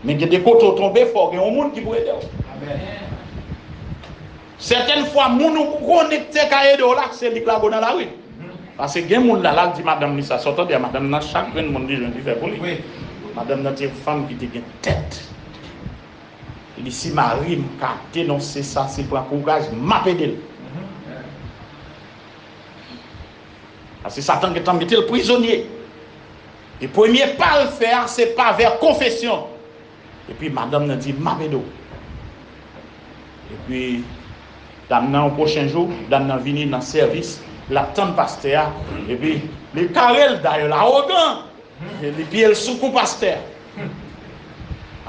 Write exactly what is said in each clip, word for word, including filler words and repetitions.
Men gen de kote w tonbe, fò w gen yon moun ki pou ede w. Sètèn fwa, moun ou konnen ki te ka ede w la, se li k lage w nan lari. Paske gen moun la, l al di madanm li sa, sa w tande a, madanm nan, chak grenn moun li jwenn li fè pou li. Madanm nan te yon fanm ki te gen tèt. Li di, si mari m ka denonse sa, si l pran kouraj, m ap ede l. Paske Satan gentan mete l prizonye. E premye pa l fè a, se pa vè konfesyon. Epi madanm nan di, m ap ede w. Epi dam nan, yon pwochen jou, dam nan vini nan sèvis, l ap tann pastè a, epi li kare l, dayè l awogan. Li piye l sou kou pastè a.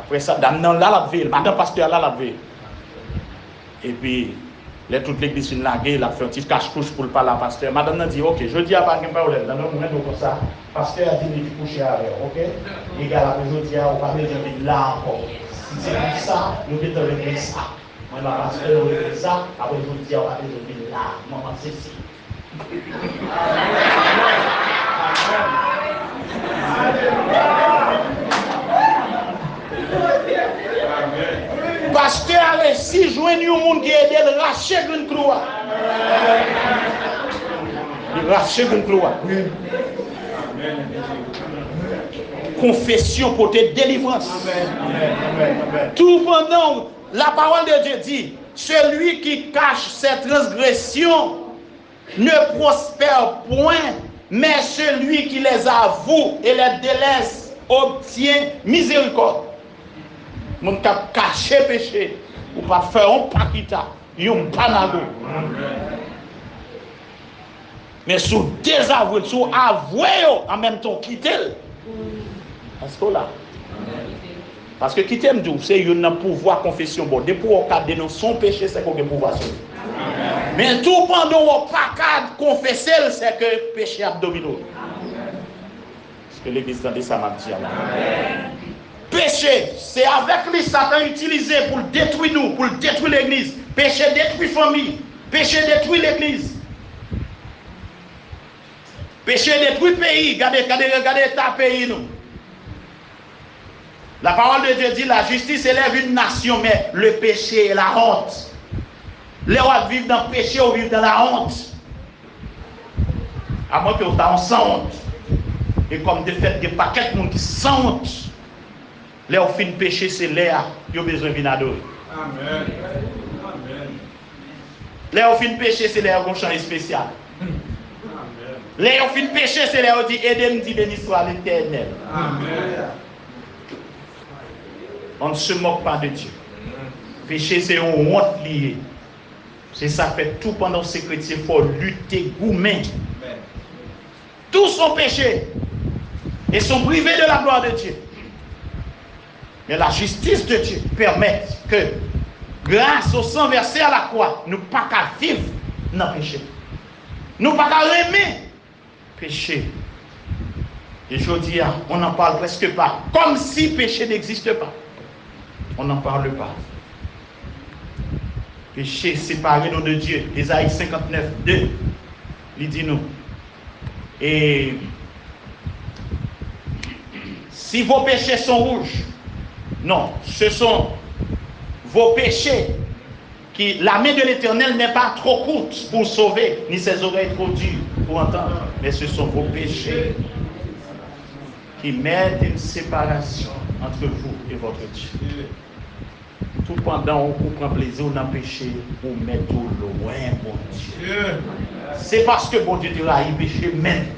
Apre sa, dam nan la, l ap veye l. Madanm pastè a la, l ap veye l. Epi, lè tout legliz fin lage, l ap fè yon ti kachkouch pou l pale a pastè a. Madanm nan di, oke, jodi a pa gen pwoblèm. Nan, non, mwen, nou konsa, pastè a di li li kouche avè w, oke? Egal, apre jodi a, ou pa bezwen vin la ankò. Si se pou sa, nou gentan regle sa. Mwen, m a pastè, nou regle sa. Apre jodi a, ou pa bezwen vin la. Manman sesi. Pastè a resi jwenn yon moun ki ede l rache grenn klou a. Li rache grenn klou a. Konfesyon pote delivrans. Tou pandan la parole de Dieu dit, celui qui cache ses transgressions ne prospère point, mais celui qui les avoue et les délaisse obtient miséricorde. Moun k ap kache peche, ou pa fè yon pa kita, yon pa nago. Men si w dezavwe l, si w avwe yo, an menm tan w kite l, èske w la? Paske kite m di w, se youn nan pouvwa konfesyon ba w. Depi w ka denonse yon peche, se ke w gen pouvwa sou li. Men tou pandan w pa ka konfese l, se ke peche ap domine w. Èske legliz tande sa m ap di a la? Peche, se avèk li Satan itilize pou l detwi nou, pou l detwi legliz. Peche detwi fanmi. Peche detwi legliz. Peche detwi peyi. Gade, gade, gade eta peyi nou. La parole de Dieu dit, la justice élève une nation, mais le péché est la honte. Lè w ap viv nan peche, w viv nan la honte. Amwen ke w ta yon sanwont. E kòm de fèt gen pakèt moun ki sanwont, lè w fin peche, se lè a yo bezwen vin adore. Lè yo fin peche, se lè yo gon chan espesyal. Lè yo fin peche, se lè yo di, ede m di, beni swa Letènèl. On ne se moque pas de Dieu. Peche se yon wont li ye. Se sa k fè tou pandan w se kretyen, fò w lite, goumen. Tous sont péchés et sont privés de la gloire de Dieu. Mais la justice de Dieu permet que, grâce au sang versé à la croix, nou pa ka viv nan peche. Nou pa ka renmen peche. E jodi a, on n'en parle presque pas. Comme si péché n'existe pas. On n'en parle pas. Péché sépare nous de Dieu. Ezayi senkantnèf de, li di nou, et si vos péchés sont rouges, non, ce sont vos péchés qui, la main de l'Éternel n'est pas trop courte pour sauver, ni ses oreilles trop dures pour entendre, mais ce sont vos péchés qui mettent une séparation entre vous et votre Dieu. Tou pandan w, ou pran plezi w nan peche, ou mete w lwen Bondye. Se paske Bondye te rayi peche menm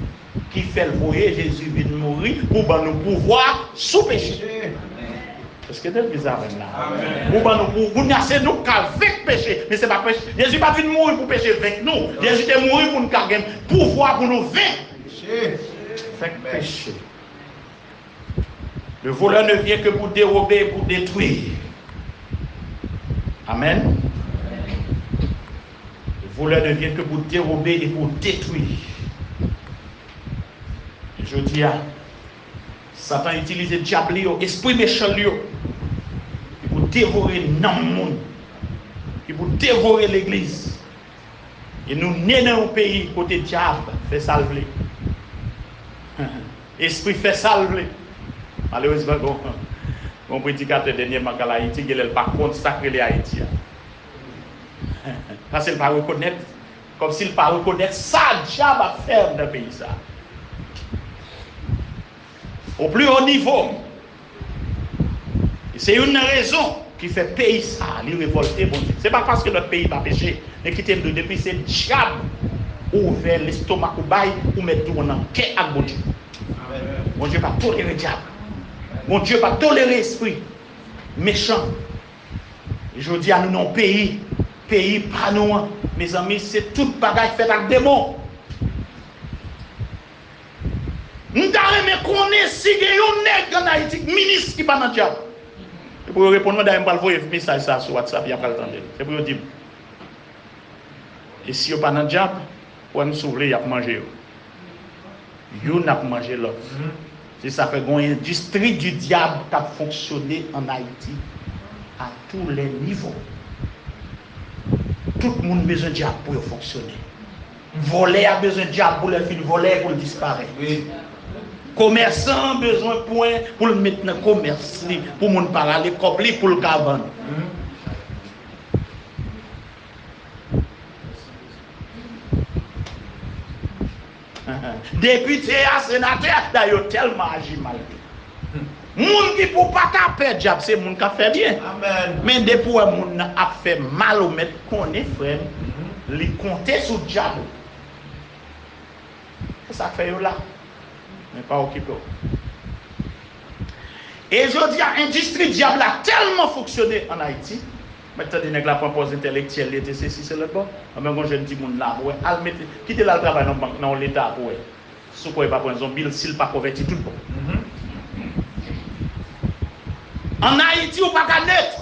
ki fè l voye Jezi vin mouri pou ban nou pouvwa sou peche. Èske legliz avè m la? Pou ban nou pou, kounye a se nou k ka venk peche, men se pa peche. Jezi pa t vin mouri pou peche venk nou. Jezi te mouri pou n ka gen pouvwa pou nou venk. Venk peche. Le voleur ne vient que pour dérober et pour détruire. Amen. Le voleur ne vient que pour dérober et pour détruire. E jodi a, Satan itilize dyab li yo, espri mechan li yo, ki pou devore nanm moun, ki pou devore legliz. E nou ne nan yon peyi kote dyab fè sa l vle. Espri fè sa l vle. Malerezman, gon, Yon predikatè dènyèman k al Ayiti, genlè l pa konn sa k rele Ayiti a. Paske l pa rekonèt, kòmsi l pa rekonèt sa dyab ap fè anndan peyi sa a. Au plus haut niveau, e se youn nan rezon ki fè peyi sa a, li revòlte Bondye. Se pa paske lòt peyi pa peche, men kite m di w, depi se dyab ou ouvè lestomak ou bay, ou mèt di w nan kè ak Bondye. Bondye pa tolere dyab. Bondye pa tolere espri mechan. Jodi a, nou nan yon peyi, peyi pa nou an. Mezanmi, se tout bagay fèt ak demon. M ta renmen konnen si gen yon nèg ann Ayiti k minis ki pa nan dyab. Se pou yo reponn mwen, dayè m pral voye mesaj sa sou WhatsApp, y ap pral tande l. Se pou yo di m. E si yo pa nan dyab, kwè m si w vle, y ap manje yo. Youn ap manje lòt. Se sa fè gen yon endistri di dyab k ap fonksyone ann Ayiti à tous les niveaux. Tout moun bezwen dyab pou yo fonksyone. Vòlè a bezwen dyab pou lè l fin vòlè, pou l disparèt. Komèsan an bezwen pwen pou l met nan komès li, pou moun pa rale kòb li, pou l ka vann. Depite a, senatè a, dayè yo tèlman aji mal. Moun ki pou pa ta pè dyab, se moun k ap fè byen. Men depi w wè moun nan ap fè mal, ou mèt konnen, frè m, li konte sou dyab. Se sa k fè yo la. Men pa okipe w. E jodi a, endistri dyab la tèlman fonksyone ann Ayiti, mèt tande nèg la pran pòz entèlektyèl, li te sesi, se lòt bò. Anben, gon jèn timoun la, pou wè, al mete, kite l al travay nan bank, nan yon leta, pou wè. Sou kò, e pa pran zonbi, si l pa konvèti tout bon. Ann Ayiti, ou pa ka nèt.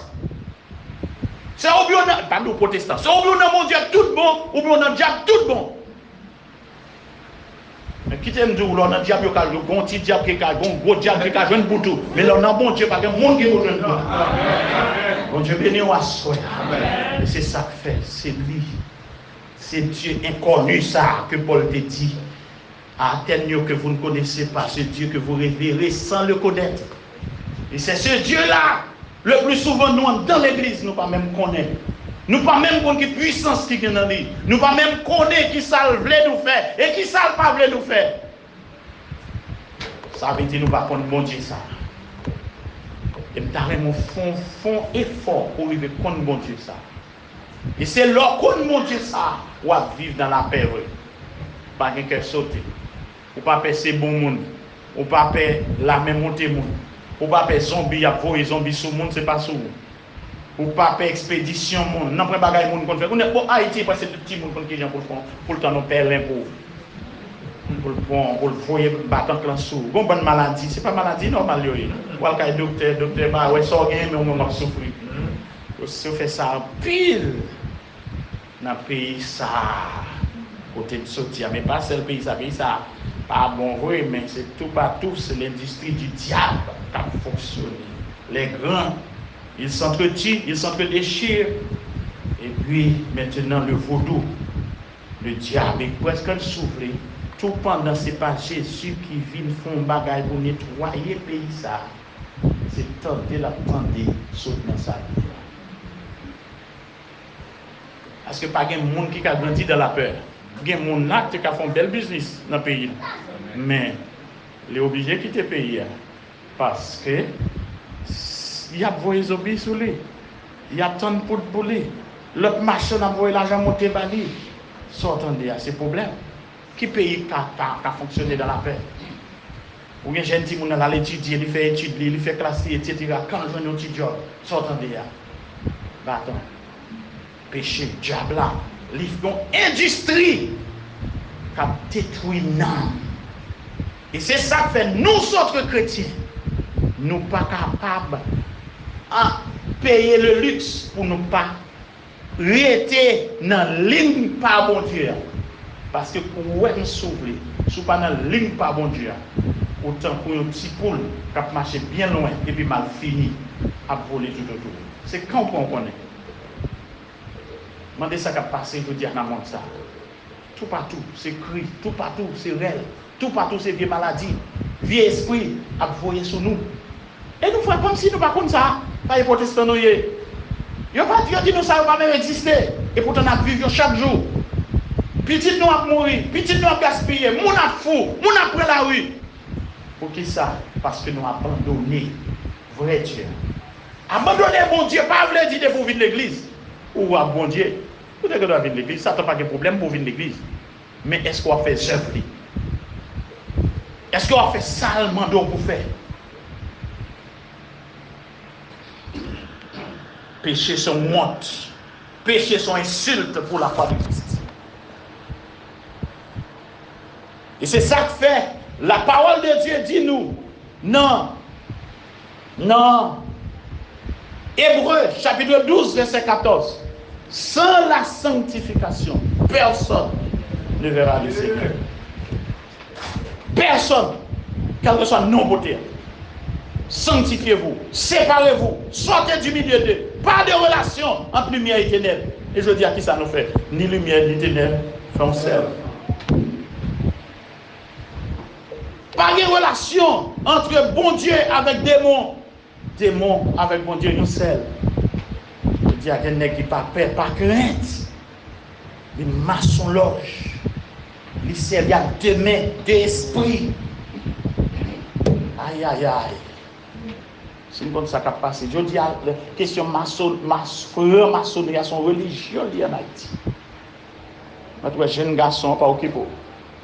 Se oubyen w nan, pa di w pwotestan, se oubyen w nan Bondye tout bon, oubyen w nan dyab tout bon. Men kite m di w, lè w nan dyab, yo ka, yo gon ti dyab ki ka, gon gwo dyab ki ka jwenn bout ou. Men lè w nan Bondye, pa gen moun ki pou jwenn bout ou. Bondye beni w aswè a. E se sa k fè, se li. Se Dye enkòni sa a ke Pòl te di à Athènes, que vous ne connaissez pas ce Dieu que vous révérez sans le connaître. Et c'est ce Dieu-là, le plus souvent, nou anndan legliz, nou pa menm konnen. Nou pa menm konn ki pwisans ki gen nan li. Nou pa menm konnen ki sa l vle nou fè e ki sa l pa vle nou fè. Sa vle di nou pa konn Bondye sa. E m ta renmen w fè yon, fè yon efò pou w rive konn Bondye sa. E se lè w konn Bondye sa a, w ap viv nan lapè vre. Pa gen kè sote. Ou pa pè se bon moun. Ou pa pè lame monte moun. Ou pa pè zonbi, y ap voye zonbi sou moun, se pa sou ou. Ou pa pè ekspedisyon moun. Nanpwen bagay moun konn fè. Ou nèk, bon, Ayiti, prèske tout timoun konn kijan pou l fè, pou l tann yon pèlen pou, pou l pran, pou l voye batant lan sou ou. Gon bann maladi, se pa maladi nòmal yo ye. W al kay doktè, doktè pa wè sa w genyen, men ou menm w ap soufri. Yo, yo fè sa anpil nan peyi sa a, kote m soti a. Men pa sèl peyi sa, peyi sa a pa bon vre, men se toupatou, se lendistri di dyab k ap fonksyone. Les grands, ils s'entretuent, ils s'entre-déchirent. Et puis, maintenant, le vodou, le diable, e prèske, si w vle, tou pandan se pa Jezi ki vin fè yon bagay pou netwaye peyi sa a, se tande l ap tande sot nan sa l ye a. Paske pa gen moun ki ka grandi dan lapè. Gen moun la ki te ka fè yon bèl biznis nan peyi l. Men, li oblije kite peyi a. Paske s-, y ap voye zonbi sou li. Y ap tann poud pou li. Lòt machann ap voye lajan monte ba li. Sa w tande a, se pwoblèm. Ki peyi ka, ka, ka fonksyone dan lapè? Ou gen jèn timoun nan l al etidye, li fè etid li, li fè klas li, etsetera. Kan l jwenn yon ti djòb, sa w tande a? Baton. Peche, dyab la, li yon endistri k ap detwi nanm. E se sa k fè nou, sòt kretyen, nou pa kapab, a, peye le luxe pou nou pa rete nan liy pa Bondye a. Paske pou w wè m, si w vle, si w pa nan liy pa Bondye a, ou tankou yon ti poul k ap mache byen lwen epi malfini ap vole toutotou. Se kan w pran w konnen. Mande sa k ap pase jodi a nan mond sa a. Toupatou, se kri. Toupatou, se rèl. Toupatou, se vye maladi. Vye espri ap voye sou nou. E nou fè kòmsi nou pa konn sa. Sa e pwotestan nou ye. Yo pa di, yo di nou sa yo pa menm egziste. E poutan n ap viv yo chak jou. Pitit nou ap mouri, pitit nou ap gaspiye, moun ap fou, moun ap pran lari. Poukisa? Paske nou abandone vrè Dye. Abandone Bondye pa vle di depi w vin legliz, ou ap Bondye. Ou te gen dwa vin legliz, Satan pa gen pwoblèm pou w vin legliz. Men èske w ap fè zèv li? Èske w ap fè sa l mande w pou fè? Peche se yon wont. Peche se yon ensilt pou lafwa de Kris. E se sa k fè lapawòl de Dye di nou nan, nan Ebre chapit douz vèsè katòz, sans la sanctification, personne ne verra le Seigneur. Pèsonn, kèlkeswa non pote a, sanctifiez-vous, séparez-vous, sortez du milieu d'eux, pas de relation entre lumière et ténèbres. E jodi a, kisa nou fè? Ni limyè, ni tenèb, fè yon sèl. Pa gen relasyon ant Bondye avèk demon. Demon avèk Bondye yon sèl. Jodi a gen nèg ki pa pè, pa krent. Li masonlòj. Li sèvi ak de men, de espri. Ayayay. Si n konn sa k ap pase. Jodi a, kesyon mason, mas, franmasonri a se yon relijyon li ye ann Ayiti. Mwen t wè jenn gason an pa okipe w.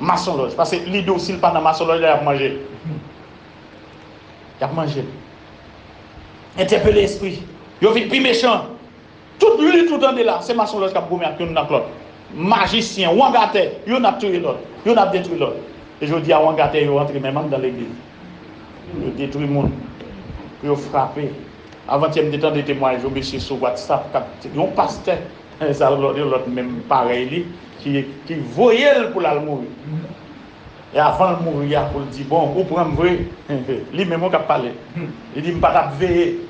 Masonlòj. Paske li di w si l pa nan masonlòj la, y ap manje l. Y ap manje l. Entèpele espri. Yo vin pi mechan. Tout lit ou tande la, se masonlòj k ap goumen ak youn ak lòt. Majisyen, wangatè, youn ap touye lòt, youn ap detwi lòt. E jodi a, wangatè yo rantre menm anndan legliz. Yo detwi moun. Pou yo frape. Avantyè, m te tande temwayaj yon mesye sou WhatsApp, k ap, yon pastè, sa lòt, yon lòt menm parèy li, ki, ki voye l pou l al mouri. E avan l mouri a, pou l di, "Bon, ou pran m vre?" Li menm wi k ap pale. Li di, "M pa t ap veye."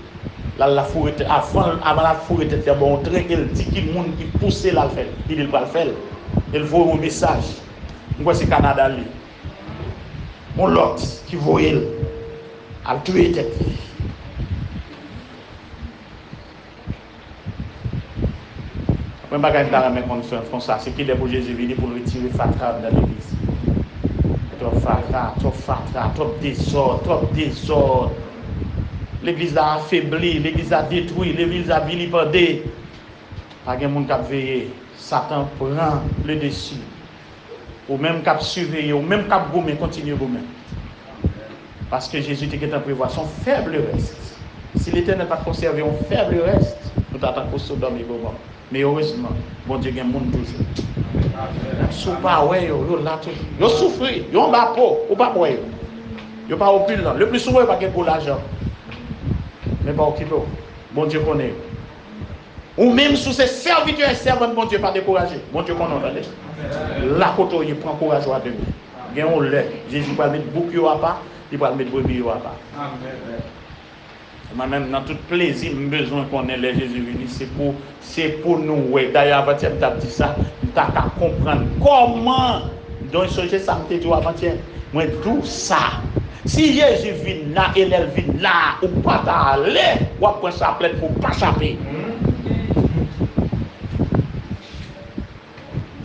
L al la foure tèt, avan, avan l al foure tèt li anba yon tren, e l di ki moun ki pouse l al fè l. Li di l pral fè l. E l voye yon mesaj. M kwè se Kanada l ye. Yon lòt ki voye l al touye tèt li. Premye bagay m ta renmen konn fè konsa, se kilè pou Jezi vini pou l retire fatra anndan legliz. Twòp fatra, twòp fatra, twòp dezòd, twòp dezòd. Legliz la afebli, legliz la detwi, legliz la vilipande. Pa gen moun k ap veye. Satan pran le dessus. Ou menm k ap siveye, ou menm k ap goumen, kontinye goumen. Paske Jezi te gentan prevwa, se yon fèb rès. Si Letènèl pa t konsève yon fèb rès, nou ta tankou Sodòm e Gomò. Men erezman, Bondye gen moun toujou. Si w pa wè yo, yo la toujou. Yo soufri, yo anba po, ou p ap wè yo. Yo pa opilan. Le pli souvan, yo pa gen gwo lajan. Men pa okipe w. Bondye konnen yo. Ou menm, si w se sèvitè e sèvant Bondye, pa dekouraje. Bondye konnen w, tande. La kote w ye, pran kouraj ou a de men. Gen yon lè, Jezi pral met bouk yo apa, li pral met brebi yo apa. Mwen menm, nan tout plezi, m bezwen konnen lè Jezi vini, se pou, se pou nou wè. Dayè, avantyè, m t ap di sa, m ta ka konprann kòman, donk, sonje sa m te di w avantyè, mwen di w sa. Si Jezi vin la, e lè l vin la, ou pa ta ale, w ap pran chaplèt pou w pa chape.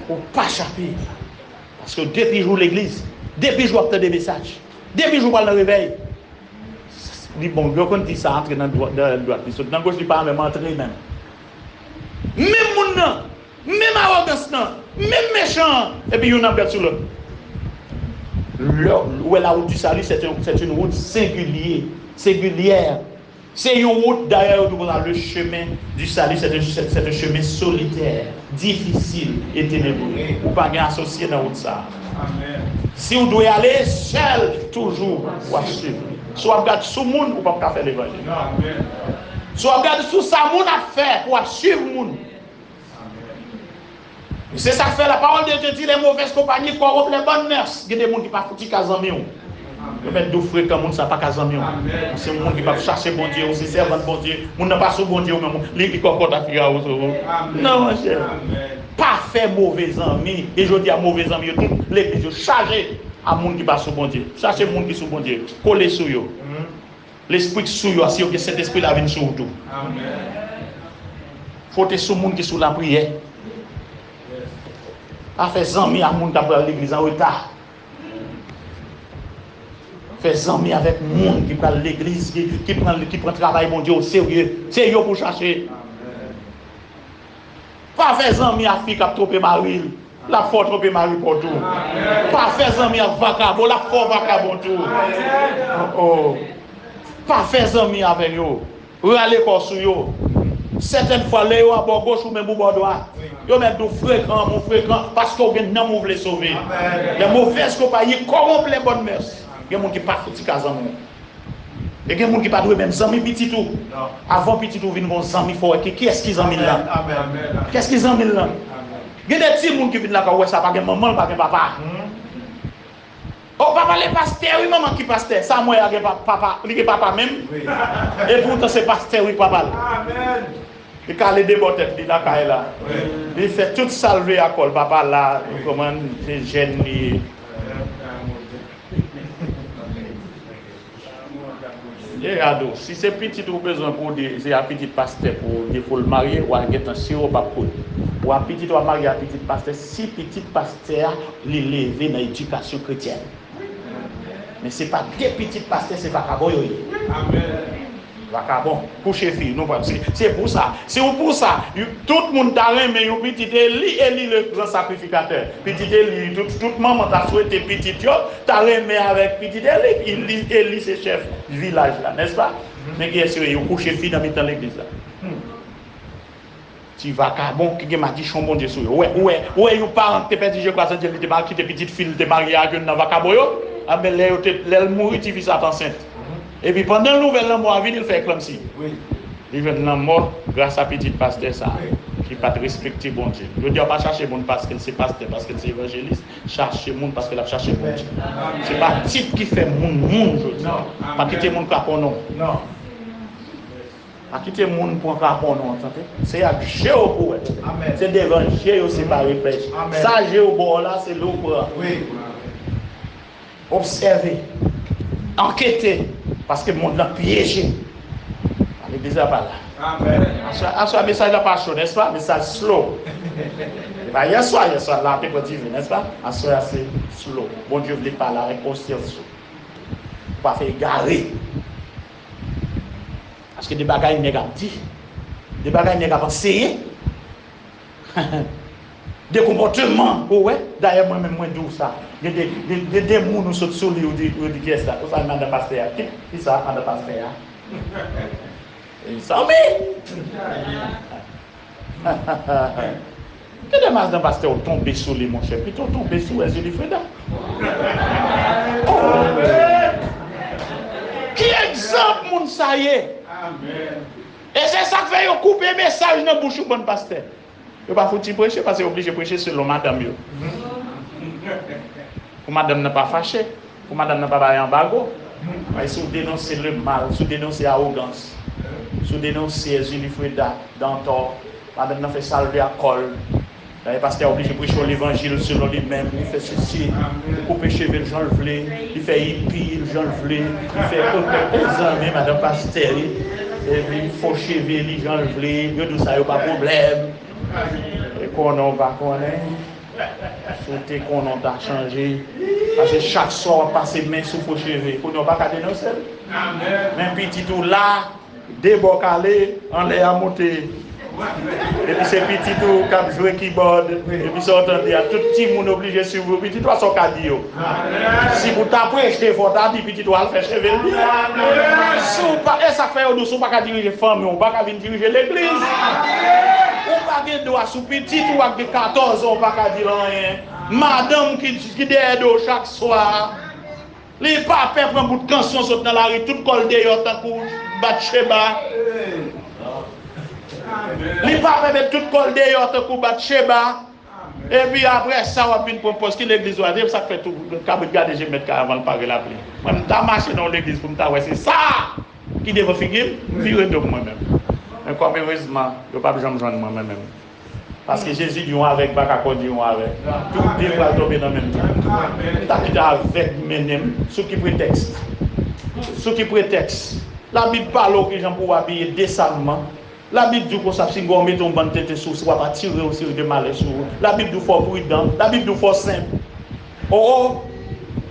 Pou w pa chape. Paske depi jou legliz, depi jou w ap tande mesaj, depi jou w pral nan revèy, li bon, yo konn di sa antre nan dwa-, nan dwat, li sot nan goch, li pa menm antre menm. Menm moun nan, menm awogans nan, menm mechan an, epi youn ap gad sou lòt. Lè, ou wè, la route du salut, c'est un, c'est une route singulier, singulière. Se yon wout, dayè, yo di konsa, le chemin du salut, c'est un, c'est, c'est un chemin solitaire, difficile et ténébreux. Ou pa gen asosye nan wout sa a. Si w dwe ale, sèl toujou w ap swiv. Si w ap gad sou moun, ou p ap ka fè levanjil. Si w ap gad sou sa moun ap fè pou w ap swiv moun. Se sa k fè la parole de Dieu dit, les mauvaises compagnies corrompent les bonnes mœurs. Gen de moun ki pa fouti ka zanmi w. Yo mèt di w frekan, moun sa pa ka zanmi w. Se yon moun ki p ap chache Bondye, ou se sèvant Bondye. Moun nan pa sou Bondye, ou menm, li, li kòkòt ak figa ou sou ou. Non, monchè. Pa fè move zanmi. E jodi a, move zanmi yo, tout legliz yo chaje a moun ki pa sou Bondye. Chache moun ki sou Bondye. Kole sou yo. Lespri k sou yo a, si yo gen Sentespri, l a vin sou ou tou. Fwote sou moun ki sou lapriyè. Pa fè zanmi ak moun k ap pral legliz an reta. Fè zanmi avèk moun ki pral legliz, ki, ki pran, ki pran travay Bondye o serye. Se yo pou w chache. Pa fè zanmi ak fi k ap twonpe mari l. L ap fè w twonpe mari pa w tou. Pa fè zanmi ak vakabon, l ap fè w vakabon tou. Oh, oh. Pa fè zanmi avè yo. Rale kò w sou yo. Sètèn fwa, lè yo abò goch ou menm ou bò dwat, yo mèt di w frekan, ou frekan, paske w gen nanm ou vle sove. Les mauvaises compagnies corrompent les bonnes mœurs. Gen moun ki pa fouti ka zanmi w. E gen moun ki pa dwe menm zanmi pitit ou. Avan pitit ou vin gon zanmi, fò w wè ki, kiyès ki zanmi l lan. Kiyès ki zanmi l lan? Gen de timoun ki vin lakay ou, wè sa pa gen manman, l pa gen papa. Oh, papa l e pastè, wi, manman ki pastè. Sa m wè a gen pa- papa, li gen papa menm. E poutan se pastè, wi, papa l. Li kale de bò tèt li lakay la. Li fè tout sa l vle ak kò l. Papa la, kòman se jèn li ye. E gade w, si se pitit ou bezwen pou w di, se a pitit pastè pou w di pou l marye, w a gentan sire w p ap kouri. W a pitit w ap marye a pitit pastè, si pitit pastè a li leve nan edikasyon kretyèn. Men se pa de pitit pastè, se vakabon yo ye. Vakabon, kouche fi, nou pa, se, se pou sa. Si w pou sa, yo- tout moun ta renmen yon pitit Eli, Eli le gran sakrifikatè. Pitit Eli, tout, tout manman ta swete pitit yo ta renmen avèk pitit Eli. Eli, Eli se chèf vilaj la, nèspa? Men kiyès yo ye? Yo kouche fi nan mitan legliz la. Ti vakabon ki gen madichon Bondye sou yo. Ou wè, ou wè, ou wè yon paran ki te pèdi je kwa Sentye, li te mal kite pitit fi l te marye ak youn nan vakabon yo? Anben, lè yo te, lè l mouri, tifi sa t ansent. Epi pandan nouvèl lanmò a vini, l fè eklanmsi. Li jwenn lanmò gras a pitit pastè sa a, ki pa t respekte Bondye. Jodi a, w pa chache moun paske l se pastè, paske l se evanjelis. Chache moun paske l ap chache Bondye. Se pa tit ki fè moun moun jodi a. Pa kite moun kraponnen w. Pa kite moun pran kraponnen w, tande. Se ak je w pou w wè. Se devan je yo separe pèch. Sa je w ba w la, se li w pran. Obsève, ankete, paske mond lan pyeje. Legliz la pa la. Aswè, aswè mesaj la pa cho, nèspa? Mesaj slow. Se pa yèswa, yèswa la te pran diven, nèspa? Aswè a se slow. Bondye vle pale avèk konsyans ou. Ou pa fè egare. Paske de bagay nèg ap di, de bagay nèg ap anseye. De konpòteman ou wè. Dayè, mwen menm, mwen di w sa. Gen de, gen, gen de moun ou sot sou li, ou di, ou di, kiyès la? Ou sa, madan pastè a. Ki, ki sa, madan pastè a? Mezanmi! Gen de madan pastè ou tonbe sou li, monchè. Pito w tonbe sou Èzili Freda. Oh! Ki egzanp moun sa ye? E se sa k fè yo koupe mesaj nan bouch ou, bann pastè. Yo pa fouti preche, paske yo oblije preche selon madanm yo. Pou madanm nan pa fache, pou madanm nan pa bay anbago. Paske si w denonse le mal, si w denonse awogans, si w denonse Èzili Freda, Dantò, madanm nan fè sa l vle ak kò l. Dayè, pastè a oblije preche yon levanjil selon li menm. Li fè sesi, li koupe cheve l jan l vle, li fè ipi l jan l vle, li fè, mezanmi, madanm pastè, wi. Epi fo cheve li jan l vle, yo di w sa yo pa pwoblèm. E konnen w pa konnen. Si w te konnen w ta chanje. Paske chak swa w ap pase men sou fo cheve. Kounye a w pa ka denonse l. Men pitit ou la, de bò kale, anlè a moute. Epi se pitit ou k ap jwe kibòd. Epi sa w tande a, tout timoun oblije swiv ou. Pitit ou a, sa w ka di yo? Si pou ta preche, fò w ta di pitit ou al fè cheve l byen. Si w pa, e sa k fè yo di w, si w pa ka dirije fanmi w, ou pa ka vin dirije legliz. Ou pa gen dwa sou pitit ou ak gen katòz an, ou pa ka di l anyen. Madanm ki, ki dèyè do w chak swa, li pa pè pran bout kanson sot nan lari, tout kò l deyò tankou Batcheba. Li pa pè met tout kò l deyò tankou Batcheba. Epi apre sa, w ap vin pran pòz ki legliz w ale. Se sa k fè tou kabrit gade je mèt kay avan l pare lapli. Mwen, m ta mache nan yon legliz pou m ta wè se sa ki devan figi m, m vire do m mwen menm. Men kòm erezman, yo p ap janm jwenn mwen, mwen menm. Paske Jezi di yon avèg pa ka kondui yon avèg. Tou de pral tonbe nan menm twou. M ta kite avèg mennen m. Sou ki pretèks? Sou ki pretèks? Labib pale w kijan pou w abiye desamman. Labib di w konsa, si gen w mete yon bann tenten sou ou, w ap atire yon seri de malè sou ou. Labib di w fò w pridan. Labib di w fò w senp. O, o,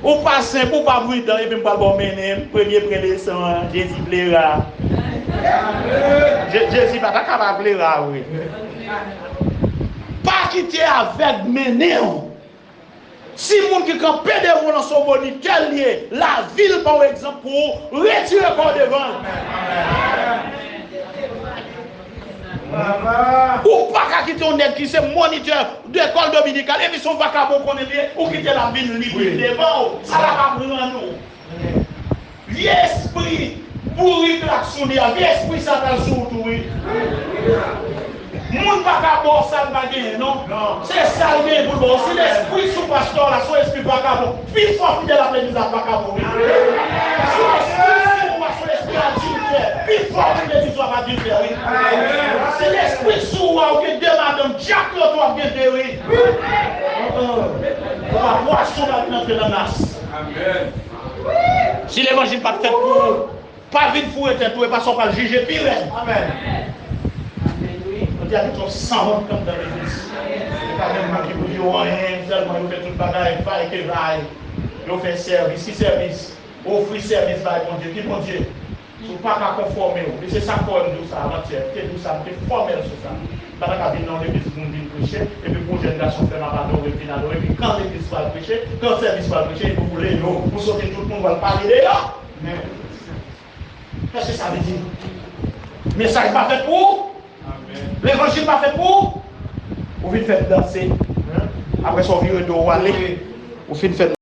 ou pa senp, ou pa pridan, epi m pral ba w mennen m, premye pren leson an, Jezi plera. Je- Jezi pa ta ka pa plera vre. Pa kite avèg mennen w. Si moun ki kanpe devan w nan se yon monitè l ye, lavi l pa yon egzanp pou ou, retire kò w devan l. Ou pa ka kite yon nèg ki se monitè lekòl dominikal, epi se yon vakabon konnen l ye, ou kite l ap vin li vin devan w. Sa la pa pran nou. Vye espri bourik la k sou li a, vye espri sa pral sou ou tou, wi. Moun pa ka ba w sa l pa genyen, non. Se sa l genyen pou l ba w. Si lespri sou pastè w la, se yon espri vakabon. Pi fò fidèl ap legliz la vakabon, wi. Si lespri sou ou a, se yon espri adiltè. Pi fò moun legliz la ap adiltè, wi. Si lespri sou ou a, ou gen de madanm, dyak yo tou ap gen de, wi. Ou pa pwason la vin antre nan nas. Amèn. Si levanjil pa t fèt pou ou, pa vin foure tèt ou, e pa sa w pral jije pi rèd. Amèn. Bondye a gen twòp sanwont anndan legliz. Se pa menm moun ki pou di yo anyen, sèlman yo fè tout bagay, bay ke bay. Yo fè sèvis. Ki sèvis? Ofri sèvis bay Bondye. Ki Bondye? Si w pa ka konfòme w, e se sa k fè m di w sa avantyè, m te di w sa, m te fòmèl sou sa. M pa ta ka vin nan yon legliz pou m vin preche, epi pou yon jèn gason fè m ap adore, m vin adore, epi kan legliz pral preche, kan sèvis pral preche, epi w leve w, ou sote tout moun, w al pale deyò. Sa se sa vle di. Mesaj pa fèt pou ou. Levanjil pa fèt pou ou. Ou vin fè m danse. Apre sa, w vire do w ale. Ou fin fè m